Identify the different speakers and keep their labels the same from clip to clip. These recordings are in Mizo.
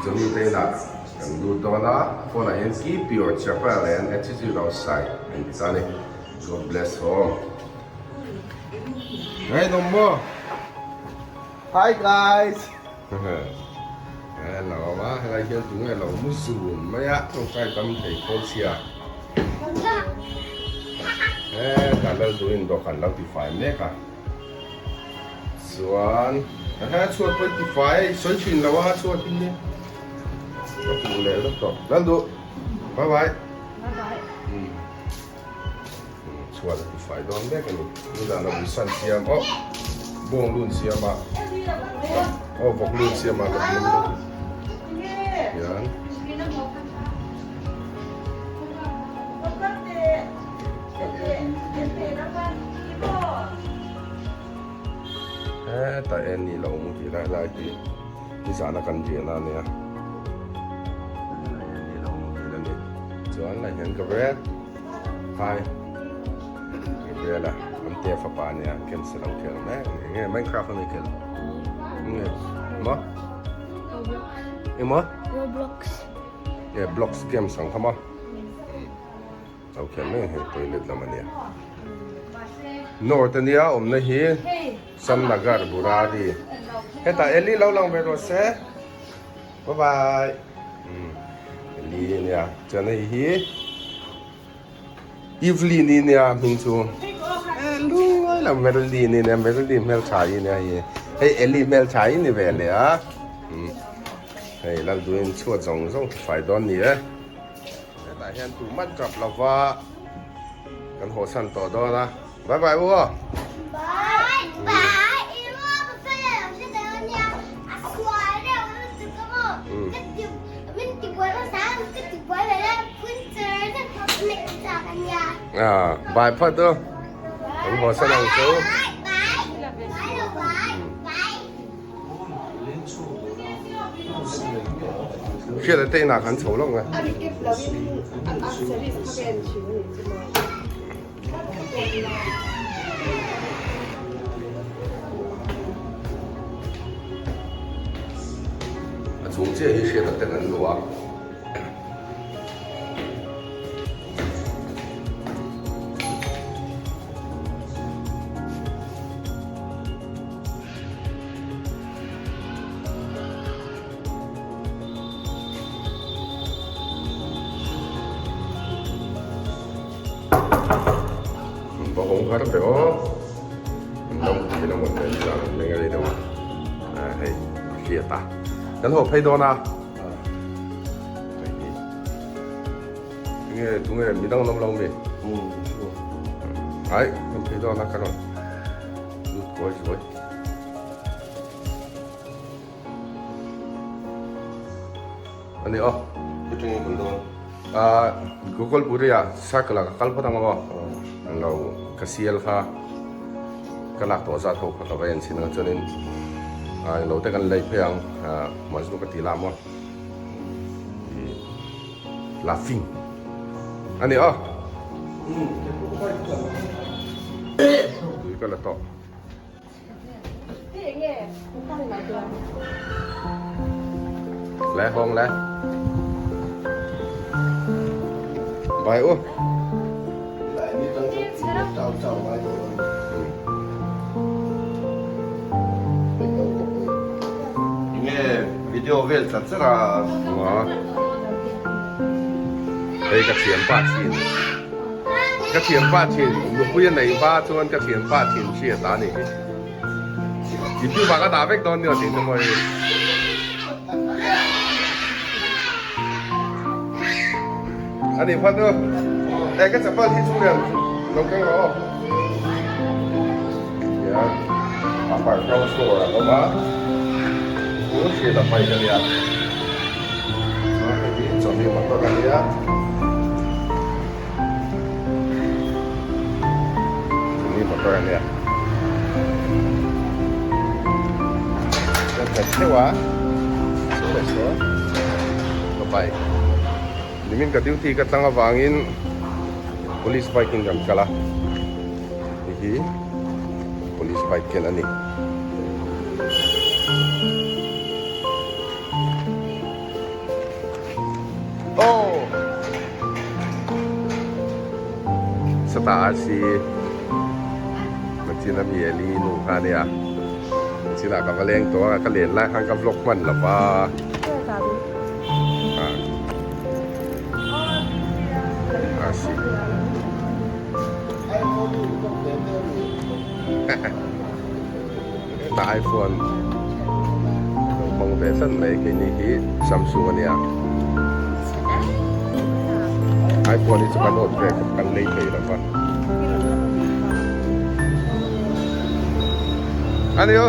Speaker 1: Johnny te inah kan lut dawn a, phone ah hian keep your chapel and attitude outside an ti ta a ni. God bless home. Ngaihnawm maw?
Speaker 2: Hi guys!
Speaker 1: He lo awm a, helai hian tunge lo mu zun mai a, tawngtai tam thei khawl chhia. Hetah lal duhin dawhkan lo tifai mek a, chuan he chhuat pawh i tifai a, i sawi thin lo a chhuat hi ka hmuh leh vek tawh. Lal duh, bye bye.
Speaker 3: Bye bye.
Speaker 1: Chhuat a tifai dawn mek a ni. Nizan a uisan siam aw bawng lun siam a aw vawk lun siam a ka hmu hian hetah en ni lo mu tih lai lai hi nizan a kan riahna a nia en ni lo mu tih a ni chuan lai hian ka vet Hi Gabriela an tia fapa ania cancel ang khel mek a ni nge Minecraft a ni khel nge maw emaw
Speaker 3: Roblox
Speaker 1: nge blocks games ang kha maw lo khel mek hei toilet lam ania North ania awmna hi Sannagar Burari hetah Eli lo lang ve rawh se Bye bye. Eli ania chuan hei hi Evelyn i nia hming chu lungai lo Marilyn i nia Marilyn hmeltha i nia hei hei Eli hmeltha i ni ve leh a hei Lalduin chhuat zawng zawng fai dawn ni e hetah hian tumah tap lova kan hawhsan tawh dawn a. Bye bye u aw.
Speaker 3: Bye bye i rual ka fel lo hre dawn ania a sual deuh lutuk a maw ka ti min ti buai hmasa a ka ti buai ve la phun char char neih chak ania.
Speaker 1: Ah bye phawt u. Kan haw san ang chu.
Speaker 3: Bye bye bye lo bye bye.
Speaker 1: Hriat te inah kan chho lawk nge.
Speaker 4: A recap lo in a series kha ka en thin a nih chu maw.
Speaker 1: A chung chiah hi hriat a ten an luh a. Va hawng har ve aw an lo ti na mawn nen chuan an meng a ni deuh a hei a hriat a kan haw phei dawn a hei hi enge tunge midang an awm lo mi ai kan phei dawn a ka rawn lut kawi zuai. A ni aw.
Speaker 2: Ka teng in kal dawn.
Speaker 1: Ahh Google Puri ah circle ah ka kal phawt ang aw. An lo ka sial kha ka lak tawh zat ho kha ka va en chhin ang chuanin ah englo te kan lei phei ang ah mahse ka ti la maw ih laughing a ni aw. Tui ka la tawh. Leh hawng leh. Bai u.
Speaker 2: Nge video vel chat chat a.
Speaker 1: Hei ka thiam pa thin. Ka thianpa thin nupui a nei va chuan ka thianpa thin hriat a ni hi. YouTube ah ka dah vek dawn ni aw tih chu maw hi. A nih phat u. E ka chapal hi chu lian lo keng rawh aw. Hian upper ground floor ah awm a. Chu hriat a hmai ka nia. Chuan hei hi chawhmeh motor a nia. Chawhmeh motor a nia. Chuan ka theuh a. Saw leh saw. Ka bike. Nimin ka duty ka tlang avangin police bike in kan kal a. Hei hi police bike ken a ni. Hetah Arsi Nachin ami Eli nu kha a nia. Nachinah ka va leng tawh a, ka len lai khan ka vlog hman lo va. Arsi. Hetah iPhone lo hmang ve tlat mai keini hi Samsung a nia. iPhone hi chu kan awt ve khawp kan lei thei lo va. Ani o.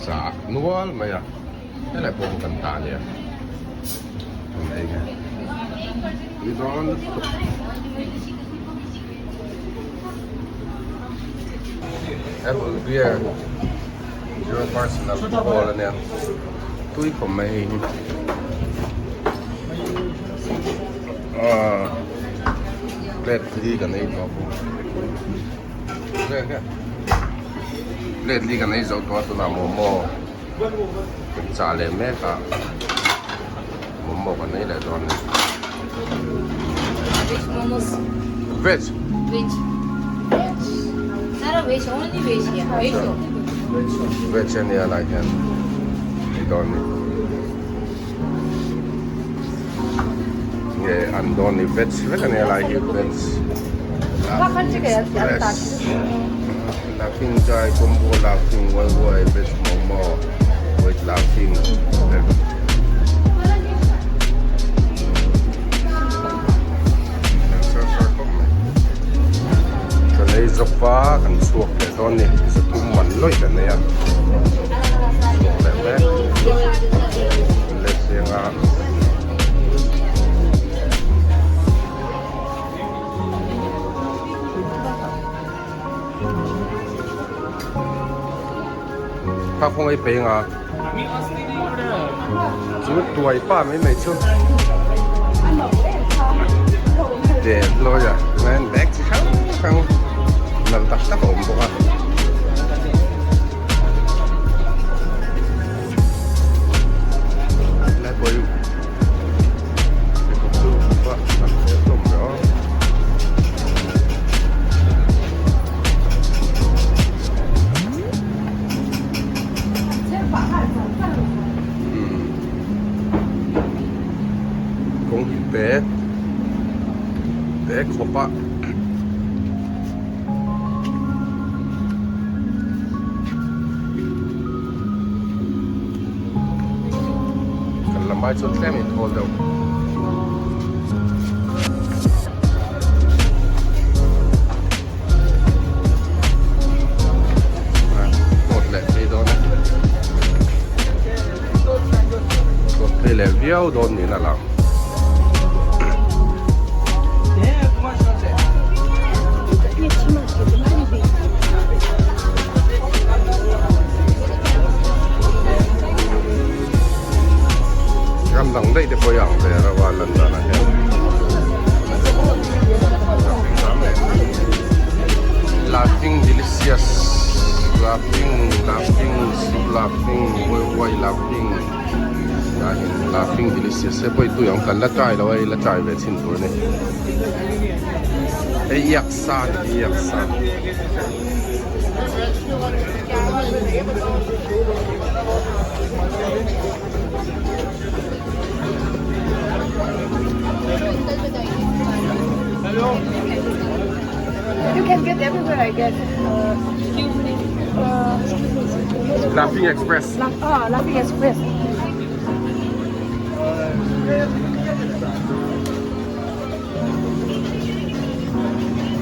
Speaker 1: chah nual mai a helai pawh kan ta ania kan ei nge tui dawn lutuk. Apple beer zero percent alcohol ania tui khawp mai hei hi ah plate li kan ei tawh bawk plate li kan ei zo tawh a tunah momo kan chah leh mek a momo kan ei leh dawn a ni.
Speaker 5: Veg momos.
Speaker 1: Veg.
Speaker 5: Veg. Sara veg only veg here. Veg.
Speaker 1: Veg ania lai hian ei dawn ni. Nge an dawn ni veg vek ania lai hi veg. Express. Laughing Joy combo laughing wai wai veg momo with laughing. Kan ei zawk a kan chhuak leh dawn ni zathum man lawih kan nei a chhuak leh mek let leng a. Kha khaw ngei peng a chu tuai pa mai mai chu dep lawi a chuan bag chi hrang hrang nalh tak tak a awm bawk a. Helai pawh hi pheikhawk chu a nalh hle hlawm ve aw. Kawng hi te te khawp a. Kan lam ai chuan tlem in thawl deuh. Tawt leh phei dawn a tawt phei leh viau dawn niin a lang. Ram dang daih te pawh hi a ang ve reuh a lan danah hian. Laughing delicious laughing laughing soup laughing wai wai laughing tah hian laughing delicious he pawh hi tui ang kan la try lo a hei la try ve chhin tur a ni hei iak sa a ni hi iak sa.
Speaker 4: You can get everywhere I guess.
Speaker 1: Laughing Express.
Speaker 4: Ah, Laughing Express.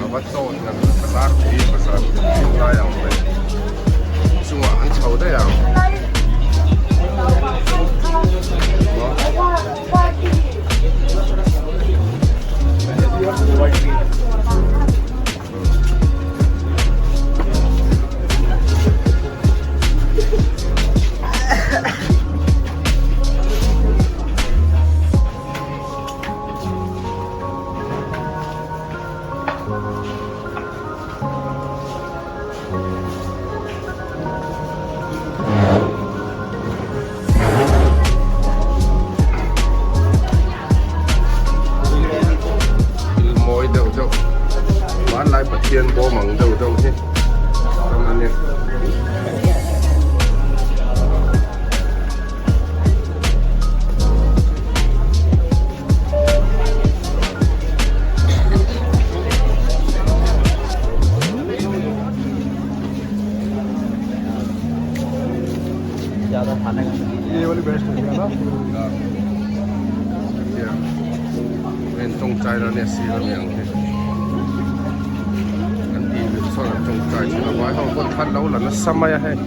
Speaker 1: A va tawt ngan bazar pui bazar thil lai ang mai chungah an chho daih ang. Thil mawi deuh deuh hmanlai Pathian bawm ang deuh deuh hi tam a ni. Tawngtai na nia sir ami ang hi an tih vil sawn an tawngtai thin a vai ho pawn thlan lo la nasa mai a hei.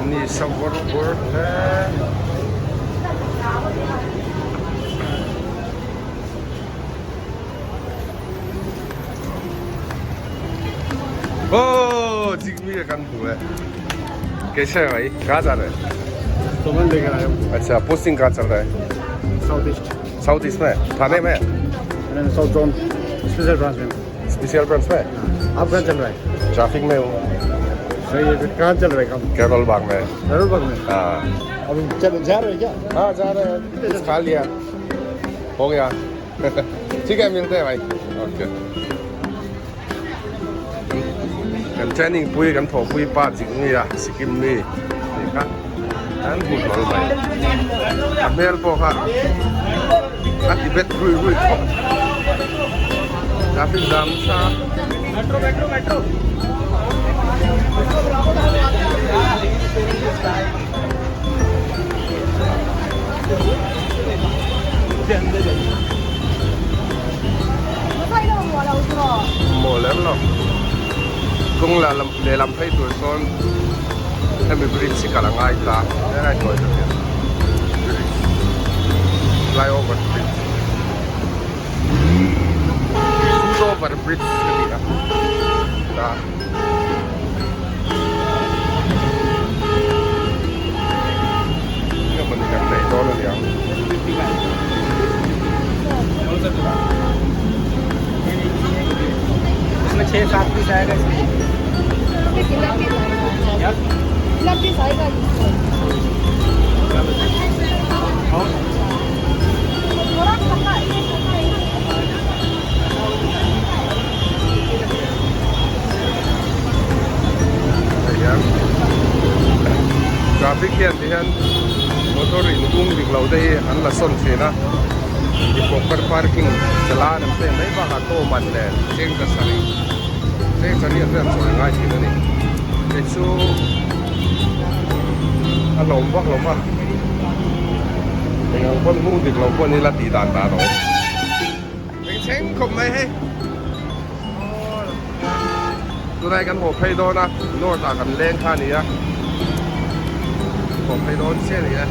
Speaker 1: Ni sa vawr vawr hle. Oh, Jigme kan hmu e. कैसे है भाई कहाँ जा रहे हैं
Speaker 6: सामान लेकर आया हूँ
Speaker 1: अच्छा पोस्टिंग कहाँ चल रहा है
Speaker 6: south east
Speaker 1: south east में थाने में
Speaker 6: south zone special branch में
Speaker 1: स्पेशल ब्रांच में
Speaker 6: आप कहाँ चल रहा है
Speaker 1: ट्रैफिक में हूँ
Speaker 6: सही है फिर कहाँ चल रहा है काम
Speaker 1: कैरोल बाग में
Speaker 6: जरूर बाग में
Speaker 1: हाँ
Speaker 6: अभी चल जा रहे हैं क्या
Speaker 1: हाँ जा रहे हैं कुछ खा लिया हो गया ठीक है मिलते हैं भाई okay kan training pui kan thawh pui pa chik mi a Sikkim mi tih kha an hmu hlawl mai a hmel pawh kha a ti bet rui rui khawp traffic jam nasa Maw lem lo. Kawng lah lam lehlam phei tur sawn hemi bridge hi kal a ngai ta helai hnuai tak hian bridge flyover bridge footover bridge ka ti a ta. Eng emawni kan neih dawn a niang. Hei hian traffic hian ti hian motor in hung dik lo te hi an la sawn thin a improper parking chala an pek mai bakah tow man nen cheng ta sarih cheng sarih an chawi ngai thin a ni kei chu a hlawm vak lo va eng ang pawn hung dik lo pawh ni la tih dan dan a awm eng thleng khawp mai hei tunah kan haw phei dawn a north ah kan leng kha a ni a haw phei dawn chiah a ni e.